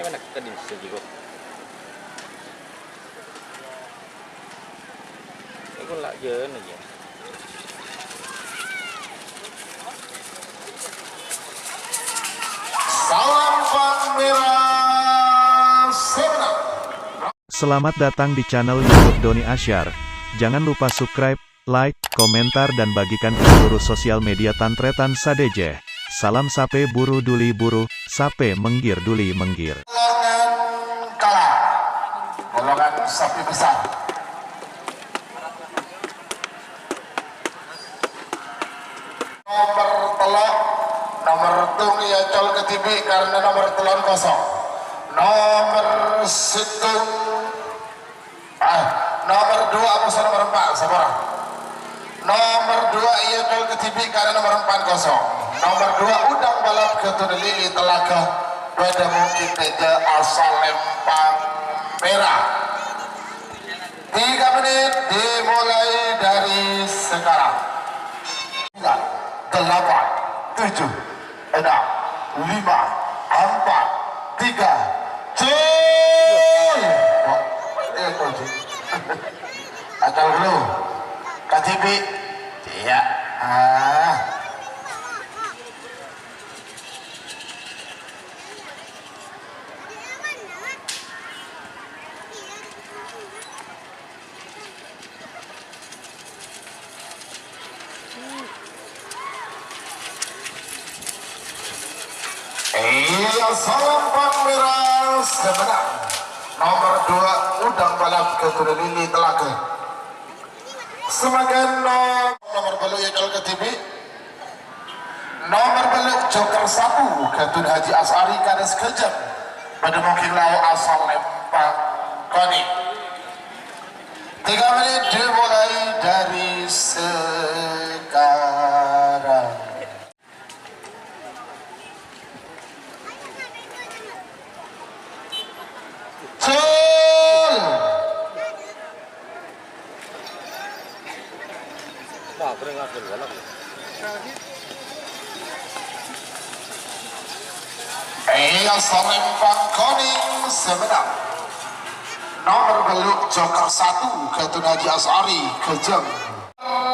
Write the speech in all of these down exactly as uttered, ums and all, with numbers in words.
Enak tadi sejiko. Iku la' jân aja. Salam Palmera Semarang. Selamat datang di channel YouTube Doni Asyar. Jangan lupa subscribe, like, komentar, dan bagikan ke seluruh sosial media tan-trètan sadhâjâ. Salam sapè buru duli buru, sapè mèngghir duli mèngghir. Golongan kalah. Golongan sapi besar. Nomor tello', nomor tello' ècol kadhibi' karena nomor tello' kosong. Nomor sèttong, ah, nomor dua kosong, nomor empat, sampèyan. Nomor dua ècol kadhibi' karena nomor empat kosong. Nomor dua udang balap ghâdhuwân Lili Telaga. Bâdâ mungkin bâdâ asal Lempang Merah. Tiga menit dimulai dari sekarang. Sembilan, delapan, tujuh, enam, lima, empat, tiga, cul! Oh, eh, kok sih? Akal dulu. K T P. Iya. Ah. Iya, salam Palmera Semarang. Nomor dua, udang balap ghâdhuwân Lili Telaga. Samangkèn, no-, nomor tello' ècol kadhibi'. Nomor tello' joker satu, ghâdhuwân Haji As'ari Karis Gajah. Bâdâ mungkin lao asal Lempang Koni. Tiga menit dimulai dari sekarang. Cul! Iya, Salempang Koning Semenang. Nomor tello' joker satu, Ghâdhuwân Haji As'ari, Gajang.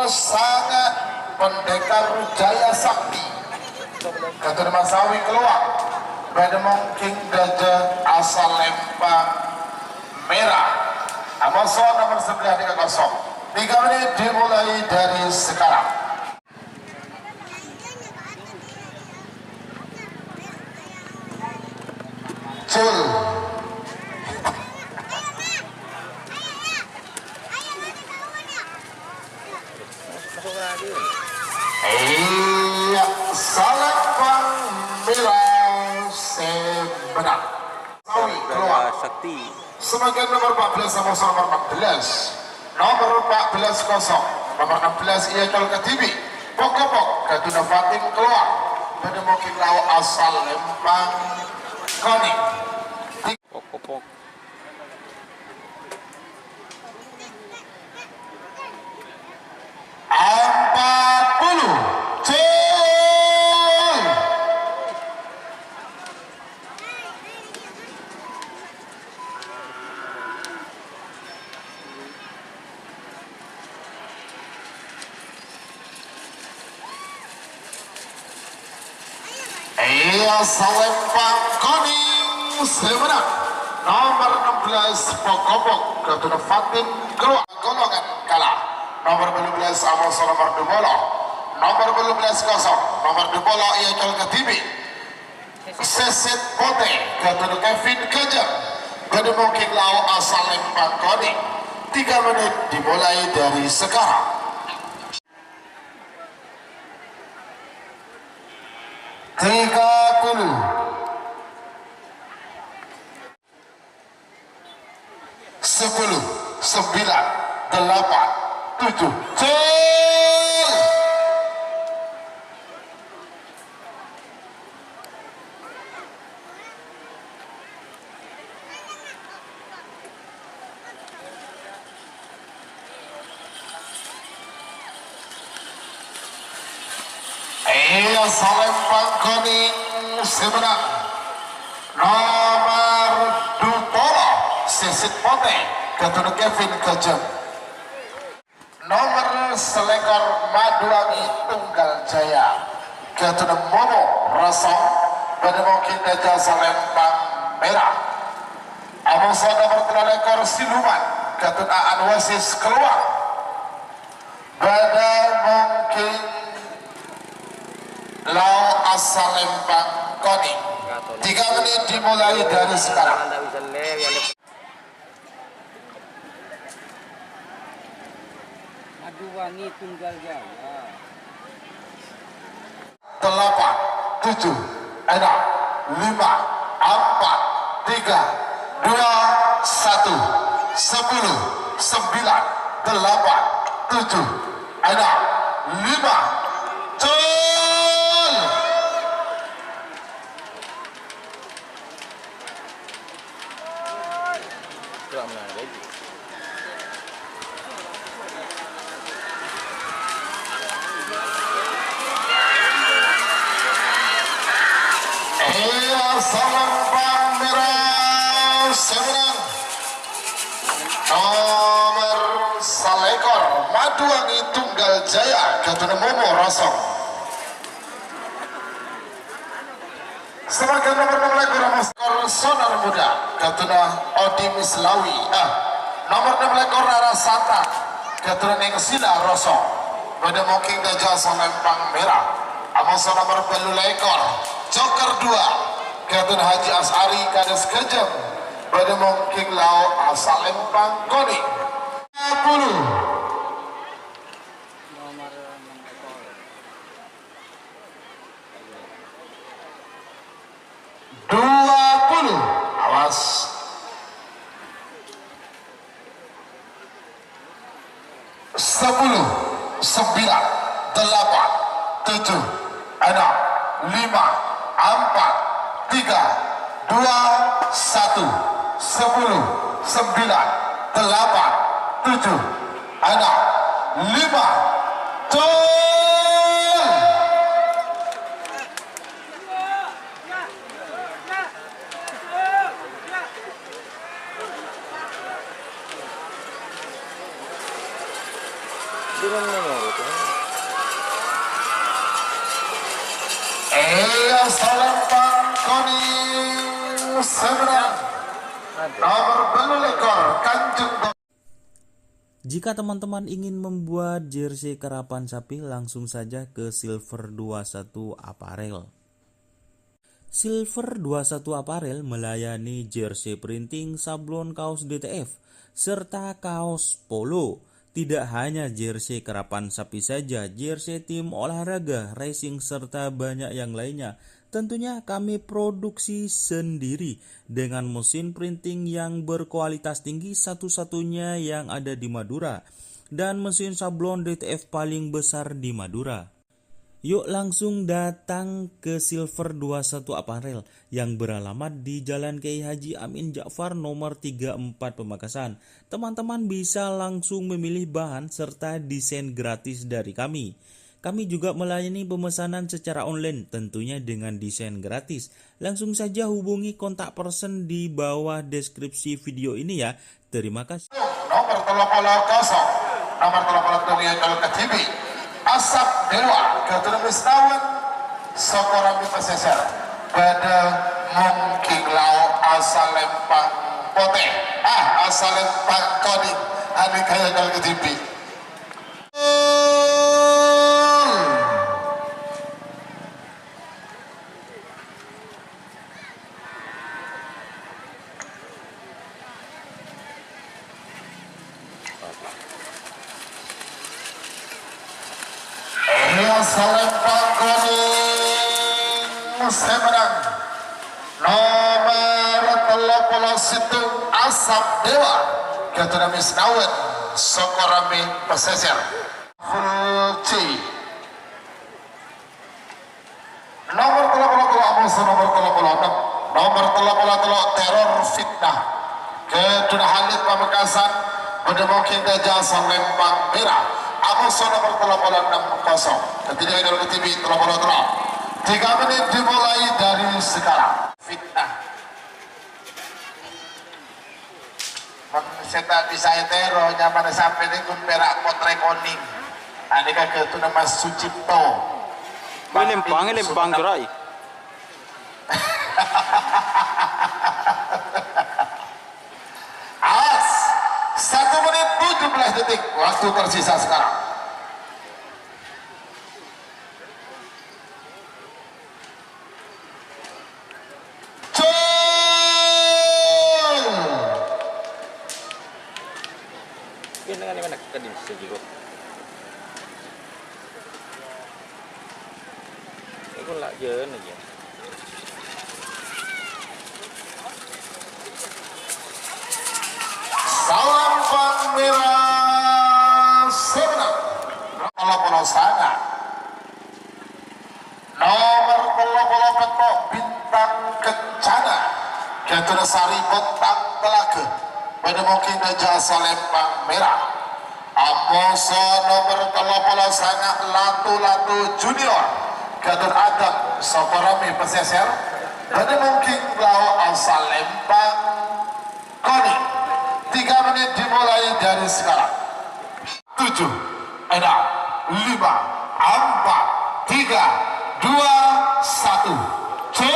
Sanga' Pendekar Jaya Sakti. Ghâdhuwân Masawi keluar. Bâdâ mungkin dâjâ asal Lempang Merah. Amoso nomor sebelas tiga kosong. Tiga menit dimulai dari sekarang. Cul. Iya, Salempang Merah Semenang. Sawi keluar. Sakti. Samangkèn nomor empat belas sama nomor enam belas. Nomor empat belas kosong. Nomor enam belas ècol kadhibi'. Pok-kopok, Ghâdhuwân Fatin keluar. Bâdâ mungkin lao asal Lempang Koning. Pok-kopok. Empat puluh. Cul. Iya, Salempang Koning Semenang. Nomor enam belas, Pok-kopok, Ghâdhuwân Fatin keluar. Golongan kalah. Nomor tello belas, Amos nomor dua puluh. Nomor tello belas kosong. Nomor dua puluh ècol kadhibi'. Seset Potè, Ghâdhuwân Kevin Gajah. Bâdâ mungkin lao asal Lempang Koning. Tiga menit dimulai dari sekarang. Tiga puluh. Sepuluh, sembilan, delapan, tujuh, cul! Iya, Salempang Koning Semenang. Nomor Sit potè, ghâdhuwânna Kevin Gajeng. Nomer salèkor Maduwangi Tunggal Jaya, ghâdhuwânna Momo Rosong, bâdâ mongkèng dâjâ salèmpang mèra. Amoso nomer tello lèkor Siluman, ghâdhuwânna Aan Wasis Keluang. Bâdâ mongkèng lao' asalèmpang konèng. Tiga menit dimulai dari sekarang. Maduwangi Tunggal Jaya. Delapan, tujuh, enam, lima, empat, tiga, dua, satu, sepuluh, sembilan, delapan, tujuh, enam, lima, col! Iyâ, salèmpang mèra sè mennang. Nomer salèkor, Maduwangi Tunggal Jaya, ghâdhuwânna Momo Rosong. Sè mangkèn nomer ennem lèkor, Moskor Sonar Muda, ghâdhuwânna Odi Mislawi. Ah, nomer ennem lèkor, Rara Satan, ghâdhuwânna Neng Sila Roso. Bâdâ mongkèng dâjâ salèmpang mèra. Amoso nomer bâllu lèkor, Joker dua, ghâdhuwânna Haji As'ari Kades Gajeng. Bâdâ mongkèng lao' asalèmpang konèng. Puluh. Dua puluh. Awas. Sepuluh, sembilan, delapan, tujuh, enam, lima, empat, tiga, dua, satu, sepuluh, sembilan, delapan, tujuh, enam, lima, col! Iyâ, salèmpang konèng sè mennang. Nomor bâllu lèkor, Kanjeng Jika teman-teman ingin membuat jersey karapan sapi, langsung saja ke Silver dua satu Apparel. Silver dua satu Apparel melayani jersey printing, sablon kaos D T F, serta kaos polo. Tidak hanya jersey karapan sapi saja, jersey tim olahraga, racing, serta banyak yang lainnya. Tentunya kami produksi sendiri dengan mesin printing yang berkualitas tinggi, satu-satunya yang ada di Madura, dan mesin sablon D T F paling besar di Madura. Yuk langsung datang ke Silver dua satu Apparel yang beralamat di Jalan Kiai Haji Amin Ja'far nomor tiga empat Pamekasan. Teman-teman bisa langsung memilih bahan serta desain gratis dari kami. Kami juga melayani pemesanan secara online, tentunya dengan desain gratis. Langsung saja hubungi kontak person di bawah deskripsi video ini ya. Terima kasih. Nomor tello polo kosong, nomor tello polo tong Yonjol Kediri. Asap Dewa, Gator Misnawan, Sokorami Pesisir. Bâdâ mongkèng lao' asalèmpang potè. Ah, asalèmpang konèng. Ani kaya Yonjol Kediri. Iyâ, salèmpang konèng sè mennang. Nomor tello polo sèttong Asap Dewa, Gator Misnawan, Sokorami Pesisir. Full C. Nomor tello polo tello, amoso nomor tello polo ennem. Nomor tello polo tello, Teror Fitnah. Keduna Halid Pamekasan, bâdâ mongkèng dâjâ salèmpang mèra. Amoso nomor tello polo ennem kosong. Ketiga idol ketibi tello polo tello. Tiga menit dimulai dari sekarang. Fitnah. Sè ta' bisa ètèro nyamana sampèyan ghun pèra' Potrè Konèng. Anèka ghâtuna Mas Sucipto. Wah, lempang, lempang, Sumenep. Gerai. Awas, satu menit tujuh belas detik waktu tersisa sekarang. Cul! Yan, nangèng mana tadi sejero. Iku la' jân aja. Salempang mèra sè mennang. Tello polo sanga'. Nomer tello polo pètto' Bintang Kencana. Ghâtuna Sari Bontang Telaga. Bâdâ mongkèn dâjâ salempang mèra. Amoso nomer tello polo sanga' Latu-Latu Junior. Ghâtuna Adam Sokorami Pesisir. Bâdâ mongkèn lao' asalempang konèng. Tiga menit dimulai dari sekarang. Tujuh, enam, lima, empat, tiga, dua, satu. Cul!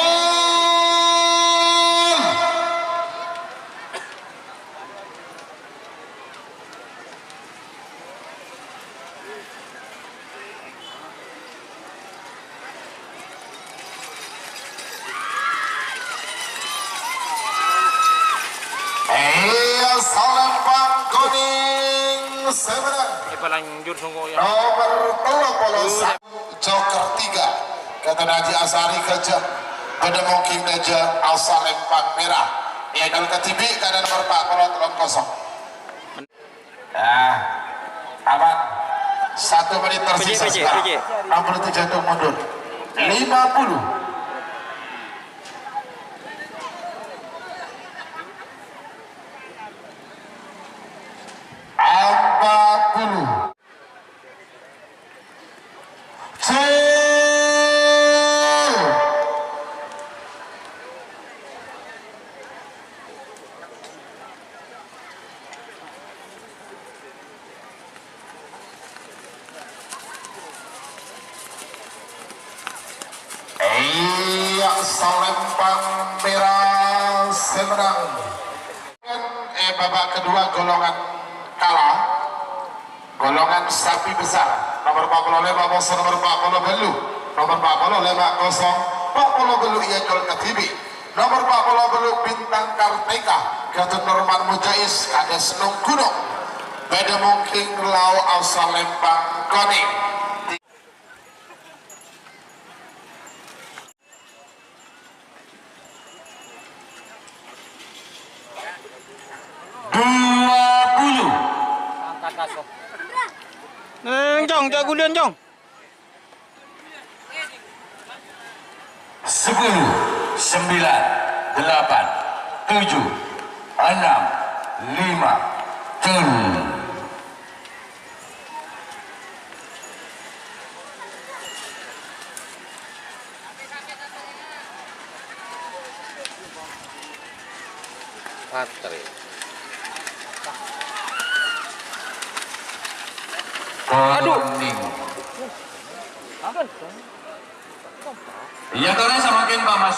Iyâ, salempang konèng sè mennang. Eh, palanjur songko' ya. Nomer tello polo sanga', Joker tiga. Ghâtuna Haji Asari Gajah. Bâdâ mongkèn dâjâ asalempang mèra. Èyakal kadhibi' ka nomer empat polo tello kosong. Nah, aman. Satu menit tersisa sekarang. Pece, pece, pece. Enam puluh tujuh hitung mundur. Lima puluh. Empat puluh. Cul! Iyâ, salempang mèra sè mennang. Eh, babak kedua golongan kalah. Golongan sapi besar, nomer empat puluh lima kosong, nomer empat puluh bellu, nomer empat puluh lima kosong, empat puluh bellu iyâ col kadhibi', nomer empat puluh bellu Bintang Kartika, Ghâtut Nurman Mujais, Kades Nung Gunung, bâdâ mongkèn lao' asalempang konèng. Dua puluh. Neng, Jong, jago lian, Jong. Sepuluh, sembilan, delapan, tujuh, enam, lima, turun. Patri. Aduh. Iya, terus semakin panas.